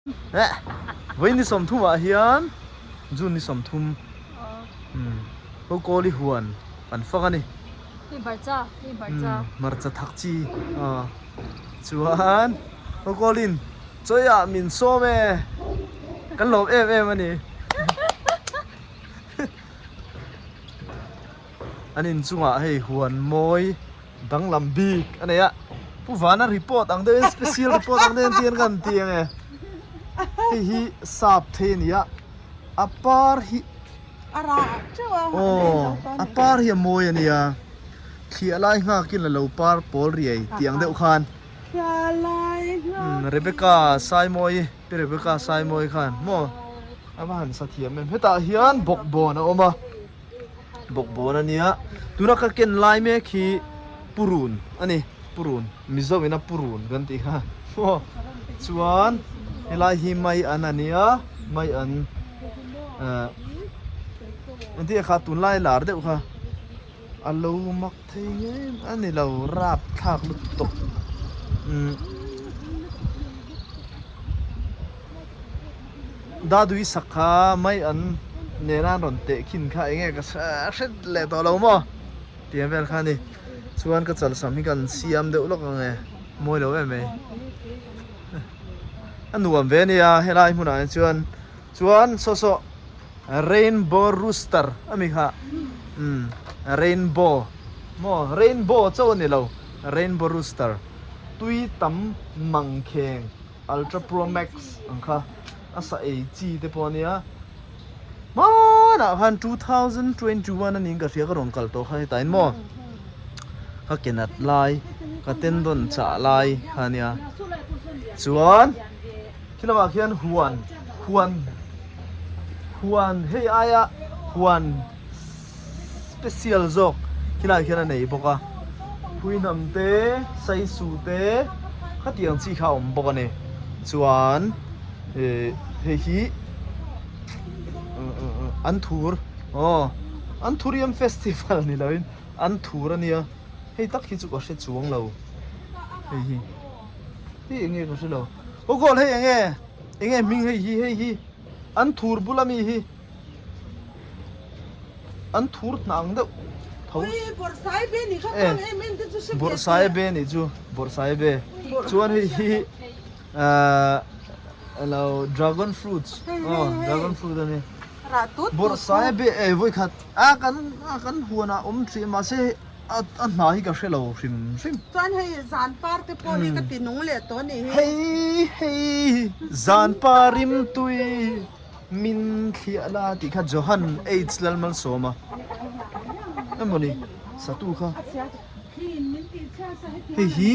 Vawi ni 30 ah hian June ni 30 Hokawli huan kan fak a ni. Hmarcha thak chi chuan Hokawlin chawiah min sawm e kan lawm em em a ni. An inchungah hei huan mawi danglam bik a nei a, Pu Vana report ang deuhin special report ang deuhin tihian kan ti ang e. Hei hi sap thei a ni a, a par hi A rah teuh a, aw a par hi a mawi a nia, thliah lai nghakin a lo par pawl riai tih ang deuh khan. Thliah lai nghakin. Rebecca Saimawi, Pi Rebecca Saimawi khan maw a va han sa thiam em. Hetah hian bawkbawn a awm a. Bawkbawn a nia, tuna ka ken lai mek hi purun a ni, purun, Mizo ina purun kan tih kha maw, chuan helai hi mai an a nia, mai an eh engtin nge kha tunlai lar deuh kha a lo mak thei ngei a ni lo rapthlak lutuk umm. Dadui sak kha mai an nena an rawn teh khin kha eng nge ka hre leh tawh lo maw tih ang vel kha a ni. Chuan ka chalsam hi kan siam deuh lawk ang e, mawi lo em mai. A nuam ve a nia helai hmunah hian chuan chuan saw saw rainbow rooster a mi kha umm rainbow maw rainbow chauh a ni lo rainbow rooster tui tam mangkheng. Ultra Pro Max ang kha a sa ei chi te pawh a nia hmanah khan 2021 a niin ka hria ka rawn kal tawh kha hetah in maw ka ke nat lai ka tendon chah lai kha a nia chuan khi lamah khian huan huan huan hei aia huan. Special zawk khilaiah khian a nei bawk a, phuihnam te, saisu te khatiang chi kha a awm bawk a ni. Chuan ih hei hi an thur aw Anthurium festival ni loin an thur a nia hei tak hi chu ka hre chuang lo hei hi hei eng nge ka hre lo aw goal hei eng nge eng nge hming hei hi hei hi an thur bula mi hi. An thur hnang deuh tho. E bawrhsai be nih chu bawrhsai be chuan hei hi ahh alo dragon fruits aw dragon fruit a ni bawrhsai be e vawikhat a kan a kan huan ah awm thin mahse a a hna hi ka hre lo hrim hrim. Chuan hei zan par te pawh hi ka ti nung leh tawh a nih hi. Hei hei zan par rimtui. Min thliah la tih kha Johan H Lalmalsawma emaw ni satu kha hei hi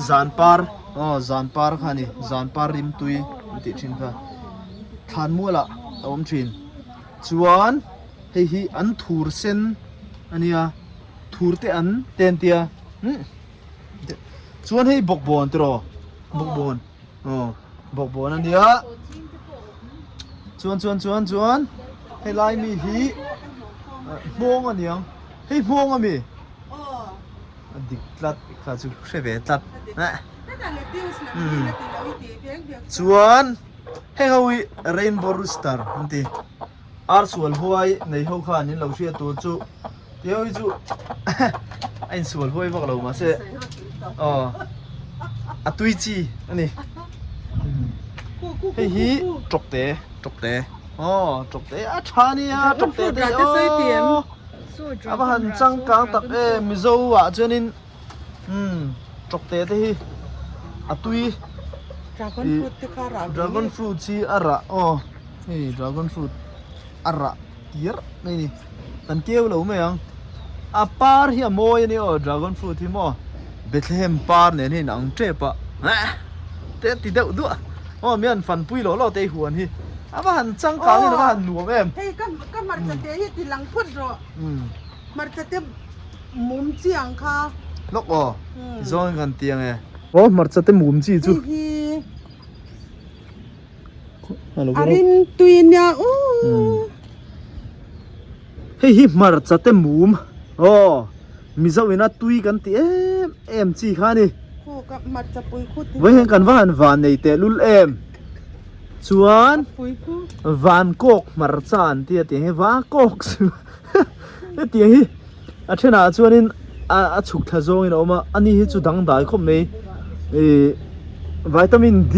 zan par aw zan par kha a ni zan par rimtui an tih thin kha thlan mualah a awm thin chuan hei hi an thur sen a nia thur te an te an tia chuan hei bawkbawn tiraw bawkbawn. Aw bawkbawn a nia chuan chuan chuan chuan helai mi hi hmawng a niang hei hmawng a mi a dik tlat kha chu hre ve tlat chuan heng ho hi rainbow rooster an ti ar sual huai nei ho khan in lo hriat tur chu. Tih ho hi chu a insual huai vak lo mahse aw a tui chi a ni hei hi tawkte tawkte aw tawkte a tha nia tawkte te aw a va han changkang tak em mizo ah chuanin umm tawkte te hi a tui dragon fruit hi a rah aw hei dragon fruit a rah tir mai a ni kan keu lo mai ang a par hi a mawi a ni aw dragon fruit hi maw Bethlehem par nen hian ang tep a eh te ti deuh duah aw mi an fanpui lawh lawh te i huan hi a va han changkang in a va han nuam em hei ka ka hmarcha te hi ti lang phut rawh hmarcha te mum chi ang kha lawk aw zawng kan ti ang e aw hmarcha te mum chi chu hei hi A rin tui nia u. Hei hi hmarcha te mum aw Mizo ina tui kan ti em em chi kha a ni. Khu ka hmarcha pui khu ti. Vawiin hian kan va han van nei teh lul em. Chuan Vankawk hmarcha an tia tiang hi Vankawk chu hetiang hi a thenah chuanin a chhuk thla zawngin a awm a, ani hi chu dangdai khawp mai ih vitamin D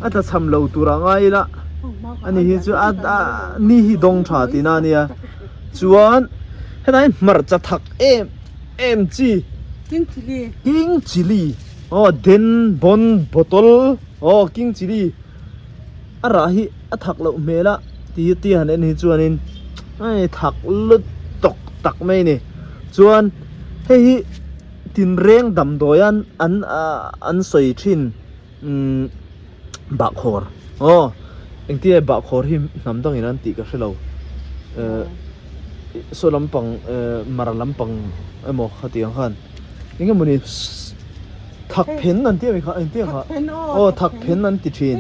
a tla cham lo turah ngai ila ani hi chu a ni hi dawng tha tihna a nia chuan helai hmarcha thak em em chi King chilli King chilli aw den bon bottle aw king chilli a rah hi a thak loh hmel a ti ti han en hi chuanin hei thak lut tawk tak mai a ni chuan hei hi tinreng damdawi an an ah an sawi thin umm bahkhawr aw engtin nge bahkhawr hi hnam dangin an tih ka hre lo eh saw lampang eh mar lampang emaw khatiang khan eng emawni thak phen an tih ami kha engtin kha aw thak phen an ti thin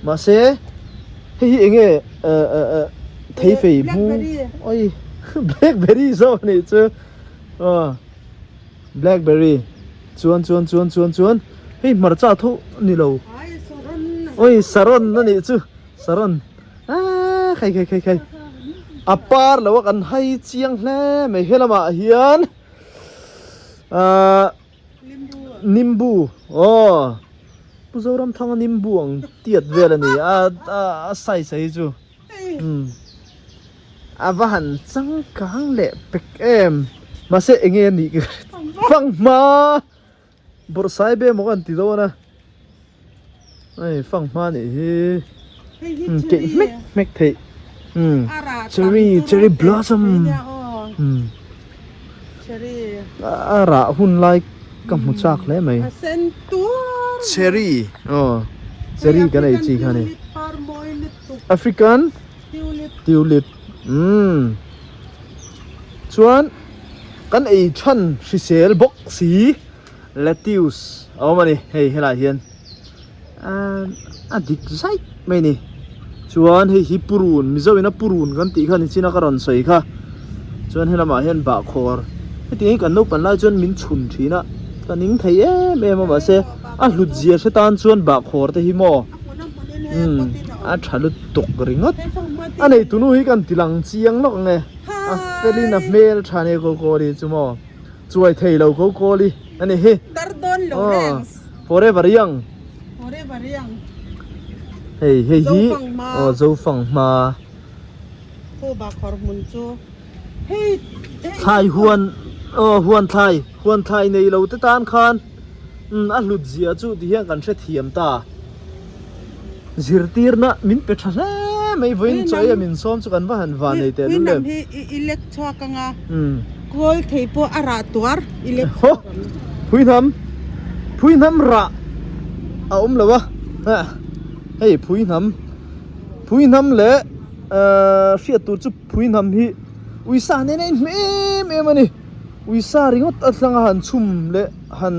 mahse hei hi eng nge eh eh eh thei fei hmung oi blackberry zawk anih chu aw blackberry chuan chuan chuan chuan chuan hei hmarcha tho a ni lo oi saron anih chu saron aaa khai khai khai khai a par lo a kan hai chiang hle mai helamah hian ahh nimbu aw Pu Zoramthanga nimbu ang tiat vel a ni a a size a hi chu umm a va han changkang leh pek em mahse eng nge a nih ka fanghma bawrhsai be maw ka han ti dawn a hei fanghma nih hi umm keih hmek hmek theih umm cherry cherry blossom umm a rah hun lai ka hmu chak hle mai cherry aw cherry kan ei chi kha a ni African tulip umm chuan kan ei than hrisel bawk si lettuce a awm a ni hei helaiah hian a dik zai mai a ni chuan hei hi purun mizo ina purun kan tih kha nichina ka rawn sawi kha chuan helamah hian bahkhawr hetiang hi kan naupang lai chuan min chhun thin a ka ning thei em em a mahse a hlut zia hre tan chuan bahkhawr te hi maw umm a tha lutuk ringawt a nei tunu hi kan ti lang chiang lawk ang e a felin a hmel tha nia ko kawl hi chu maw chuai thei lo ko kawl hi a ni hi aw. Forever young. Forever young. Hei hei hi aw Zofang hma. Khu ba khor hmun chu hei thlai huan aw huan thlai huan thlai nei lo te tan khan um a hlut zia chu ti hian kan hre thiam ta. Zirtirna min pe tha hle mai vawiin chaw ei a min sawm chu kan va han van nei teh lul em. Hi i lek chhuak anga kawl thei pawh a rah tuar i lek chhuak ang. Phuihnam phuihnam rah a awm lo a hei phuihnam phuihnam leh hriat tur chu phuihnam hi uisa nen a inhmeh em em a ni uisa ringawt atanga han chhum leh han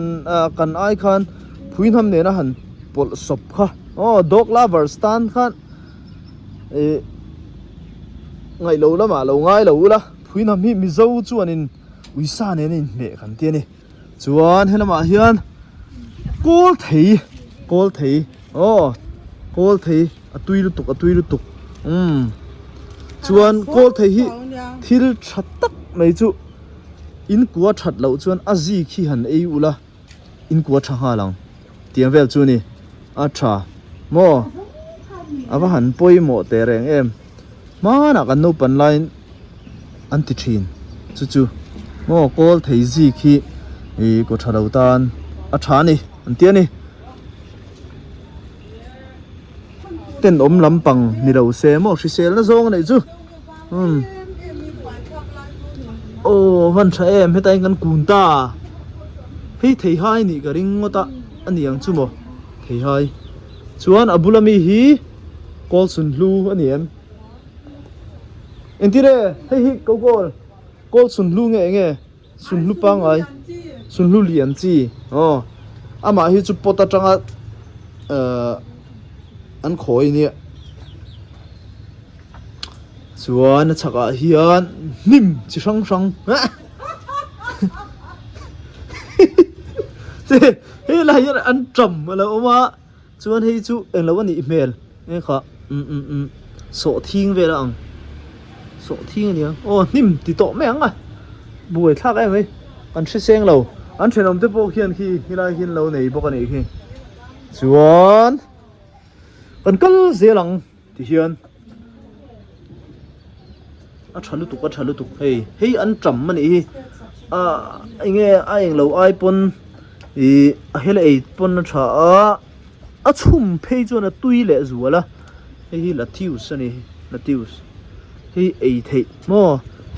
kan ai khan phuihnam nena han pawlh sawp kha aw dog lovers tan khan ih ngaih lo lamah lo ngai lo ula phuihnam hi mizo chuanin uisa nen a inhmeh kan ti a ni chuan helamah hian kawl thei kawl thei aw kawl thei a tui lutuk a tui lutuk umm chuan kawl thei hi thil tha tak mai chu in kua that loh chuan a zik hi han ei ula. In kua tha nghal ang tiang vel chu ni a tha maw a va han pawimawh teh reng em hmanah kan naupan laiin an ti thin chu chu maw kawl thei zik hi ih kaw tha lo tan a tha a ni an ti a ni tenawm lampang ni lo se maw hrisel na zawng a neih chu umm aw hman tha em heta hian kan kun ta hei theihai nih ka ring ngawt a a ni ang chu maw theihai chuan a bula mi hi kawl sun hlu a ni em engtir e hei hi ko kawl kawl sun hlu nge enge sun hlu pangai sun hlu lian chi aw amah hi chu pot atanga ehh an khawi nia. Chuan a chhakah hian hnim chi hrang hrang che helai hian an ṭam a lo awm a. Chuan hei chu englo a nih hmel eng kha umm umm umm sawhthing vel a ang sawhthing a nia aw hnim ti tawh mai ang a buai thlak em mai kan hre seng lo an thenawm te pawh khian khi helai hian lo nei bawk a nih khi chuan kan kal zel ang ti hian a tha lutuk a tha lutuk hei hei an tam a nih hi ah enge a englo ai pawn ih a hel ei pawn a tha a a chhum phei chuan a tui leh zual a hei hi lettuce a ni lettuce hei ei theih maw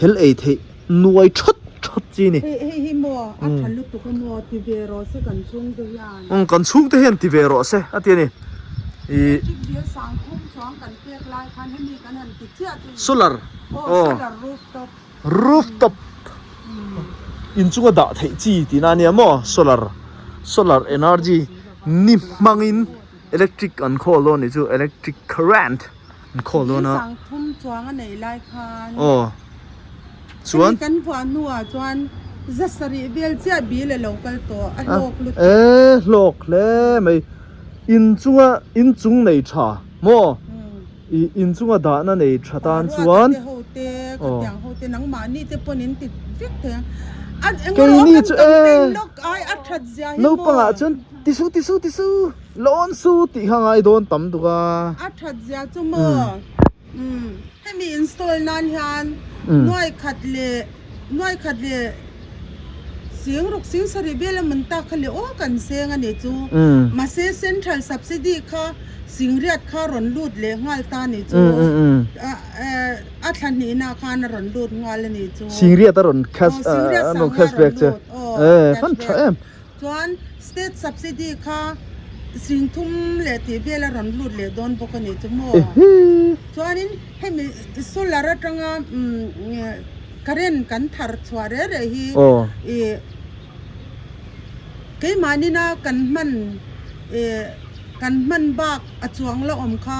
hel ei theih nuai that that chi a ni. Hei hei hi maw a tha lutuk a maw ti ve rawh se kan chhungte hian. Umm kan chhungte hian ti ve rawh se a ti a ni. Ih. Electric bill sang khum chuang kan pek lai khan hemi kan han ti chiah chu. Solar. Aw solar rooftop. Rooftop inchunga dah theih chi tihna a nia maw solar solar energy ni hmangin electric an khawl dawn a nih chu electric current. An khawl dawn a. Sang thum chuang a neih lai khan. Aw. Chuan. Hemi kan vuah hnuah chuan za sarih vel chiah bil a lo kal tawh a hlawk lutuk. E hlawk hle mai. In chunga in chung nei tha maw? I in chunga dahna nei tha tan chuan. Ruata te ho te khatiang ho te nangmahni te pawn in ti vek thei ang. A Keini chu e. Lawk ai a that zia hi maw? Naupangah chuan tisu tisu tisu. Lawn su tih kha ngai dawn tam tuk a. A that zia chu maw? Umm hemi install nan hian nuai khat leh nuai khat leh sing ruk sing sarih vel a mun tak kha leh aw kan seng a nih chu. Mahse central subsidy kha sing riat kha rawn lut leh nghal ta a nih chu. A thla hnihna khan a rawn lut nghal a nih chu. Sing riat a rawn cash a rawn cash back che. Fan tha em. Chuan state subsidy kha singthum leh tih vel a rawn lut leh dawn bawk a nih chu maw? Chuanin hemi solar atanga current kan thar chhuah reh reh hi ih keimahni-na kan hman ih kan hman bak a chuang la awm kha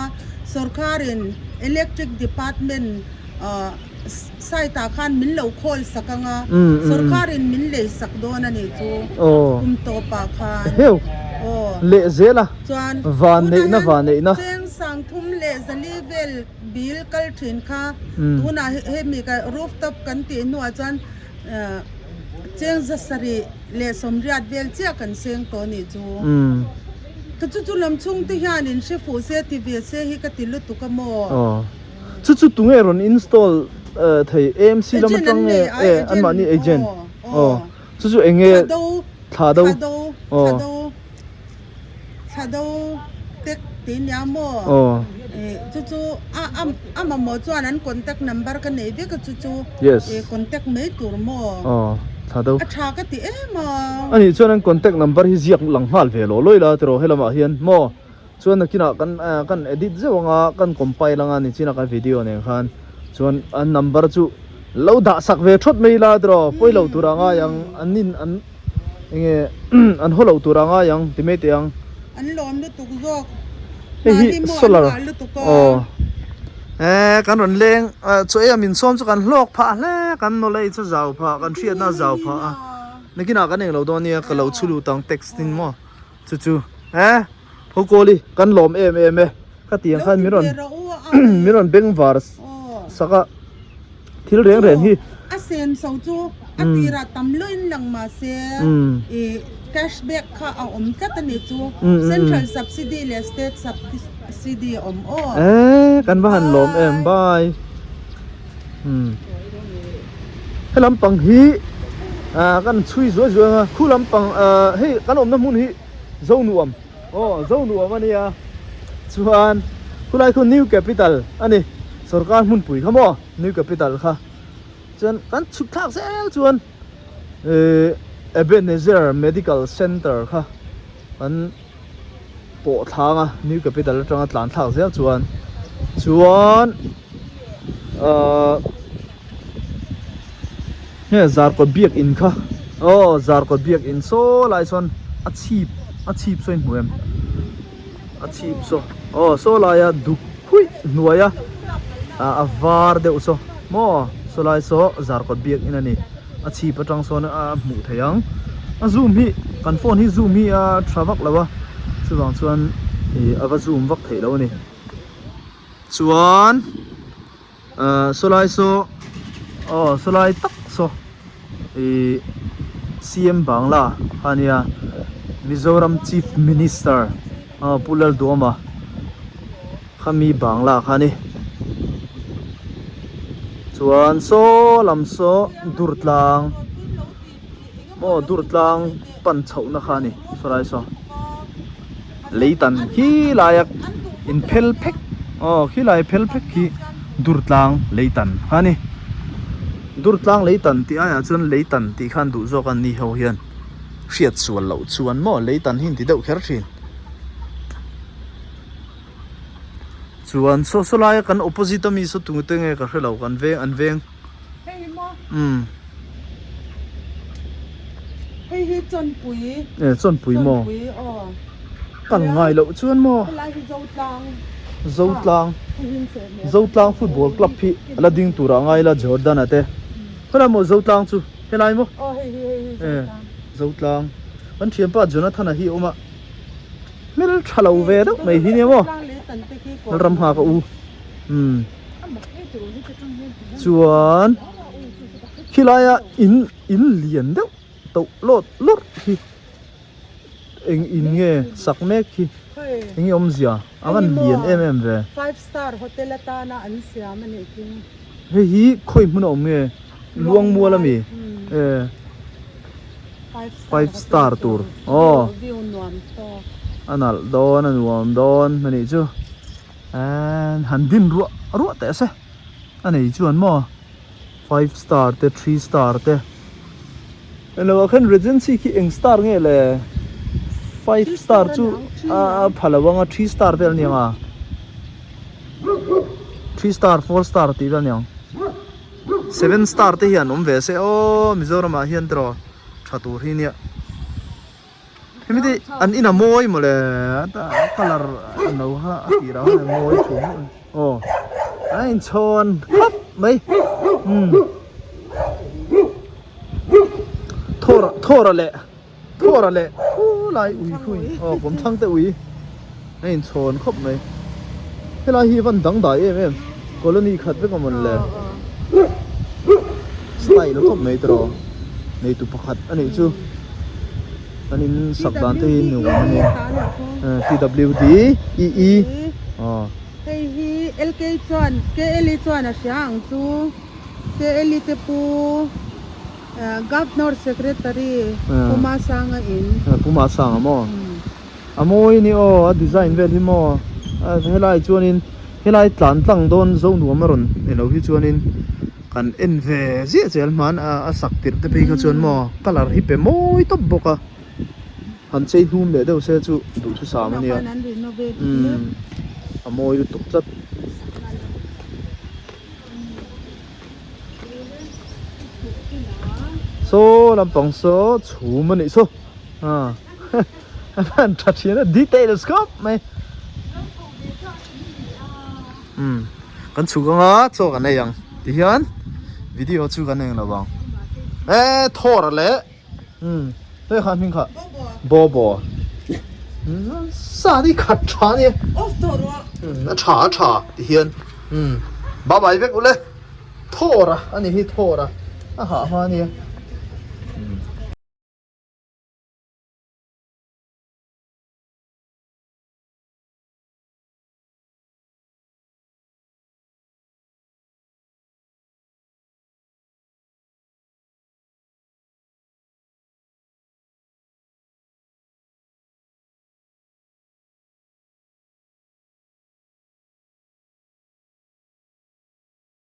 sorkarin electric department ah Site ah khan min lo khawl sak ang a, sorkar in min lei sak dawn a nih chu kum tawp ah khan. Aw. Leh zel a. Chuan van neihna van neihna. Cheng sang thum leh zali vel bill kal thin kha tunah hemi ka rooftop kan tih hnuah chuan cheng za sarih leh sawmriat vel chiah kan seng tawh a nih chu. Ka chu chu lam chhung te hian in hre fuh se ti ve se hi ka ti lutuk a maw. Chu chu tunge rawn install thei AMC lam atang nge e anmahni agent aw chu chu eng nge thla do aw thla do tek ti nia maw aw chu chu a a mamawh chuan an contact number ka nei vek a chu chu yes contact mai tur maw aw thla do a tha ka ti em a ani chuan an contact number hi ziak lang nghal ve lo lawih la tiraw helamah hian maw. Chuan nakinah kan kan edit zeuh anga kan compile anga nichina kan video nen khan chuan an number chu lo dah sak ve thawt mai ila tiraw pawi lo tur a ngai ang an nin an enge an haw lo tur a ngai ang ti mai teh ang. An lawm lutuk zawk. Hei hi solar aw e kan rawn leng chaw ei a min sawm chu kan hlawk phah hle kan knowledge a zau phah kan hriatna a zau phah a nakinah kan englo dawn nia ka lo chhu lut ang text in maw. Chu chu e ho kawli kan lawm em em e ka ti ang khan min rawn min rawn beng var sak a thil reng reng hi a sen so chu a tirah tam luin lang mah se i cash back kha a awm tlat a ni chu central subsidy leh state subsidy a awm aw e kan va han lawm em bye He lampang hi ah kan chhui zuai zuai ang a khu lampang ah hei kan awmna hmun hi Zonuam aw Zonuam a nia chuan khulai khu New Capital a ni sorkar hmunpui kha maw New Capital kha chuan kan chhuk thlak zel chuan ehh Ebenezer Medical Center kha kan pawh thlanga New Capital atanga tlan thlak zel chuan chuan ahh nge Zarkawt biakin kha aw Zarkawt biakin saw lai sawn a chhip a chhip saw in hmu em a chhip saw aw saw laia duk phuih hnuaia ah a var deuh saw maw saw lai saw Zarkawt biakin a ni. A chhip atang sawn a hmuh theih ang a zoom hi kan phone hi zoom hi a tha vak lo a chuvang chuan Ih a va zoom vak theih loh a ni. Chuan ahh sawlai saw aw sawlai tak saw ih CM Bangla kha a nia Mizoram Chief Minister aw Pu Lalduama khami Bangla kha a ni. Chuan saw lam saw Durtlang. Maw dur tlang pan chhohna kha a ni sawlai saw leitan khi laia in phel phek aw khi lai phel phek khi dur tlang leitan kha a ni dur tlang leitan tih aiah chuan leitan tih khan duh zawk a ni ho hian hriat sual loh chuan maw leitan hi an ti deuh kher thin chuan saw saw laia kan opposite ami saw tute nge ka hrelo kan veng an veng. Hei maw? Umm. Hei hi Chawnpui. E Chawnpui maw? Chawnpui aw. Kal ngai loh chuan maw? Helai hi Zotlang. Zotlang. Zotlang football club hi a la ding turah ngai ila Jordan a te. Helai maw Zotlang chu? Helai maw? Aw hei hi hei hi Zotlang. E Zotlang. Kan thianpa Jonathan-a hi a awm a. Hmel tha lo ve deuh mai hi nia maw? Lalram hma ka u. Umm. Chuan khilaia in in lian deuh toh lawt lawrh hi eng in nge sak mek hi eng nge awmzia a van lian em em ve. Hei hi khawi hmun a awm nge Luangmual ami e five star tur aw a nalh dawn a nuam dawn a nih chu. Eee han din ruah ruah teh se a nei chuan maw five star te three star te eng lo ah khan regency khi eng star nge le five star chu a pha lo ang a three star vel a ni ang a three star four star tih vel a ni ang seven star te hian awm ve se aw Mizoram ah hian tiraw tha tur hi nia. Hemi te an in a mawi mawle a colour a no kha a tih rang a mawi thin aw a inchhawn khawp mai umm thawr thawr leh thawr leh khulai ui khu aw kawmthlang te ui a inchhawn khawp mai helai hi van dangdai em em colony khat vek a mawn le style khawp mai tawh neitu pakhat a nih chu. An in sak dan te hi nuam a ni PWD E E aw. Hei hi LK chuan KLE chuan a hria ang chu KLE te pu Governor Secretary Pu Masanga in. Pu Masanga maw? A mawi a ni aw a design vel hi maw helai chuanin helai tlan tlang dawn zo nuam a rawn ni lo hi chuanin kan en ve ziah zel hman a a sak tirh te phei kha chuan maw colour hi pe mawi tawp bawk a han chei hnum leh deuh se chu duhthusam a nia umm a mawi lutuk tlat. Saw lampang saw chhum a nih saw ah. A van tha thin a details khawp mai umm kan chhuk anga chaw kan ei ang tihian video chu kan eng lo vang e thawr leh umm hei kha hming kha bobo sa ni khat tha ni umm a tha a tha tihian umm bye bye vek ule thawr a ani hi thawr a a hah hma ania.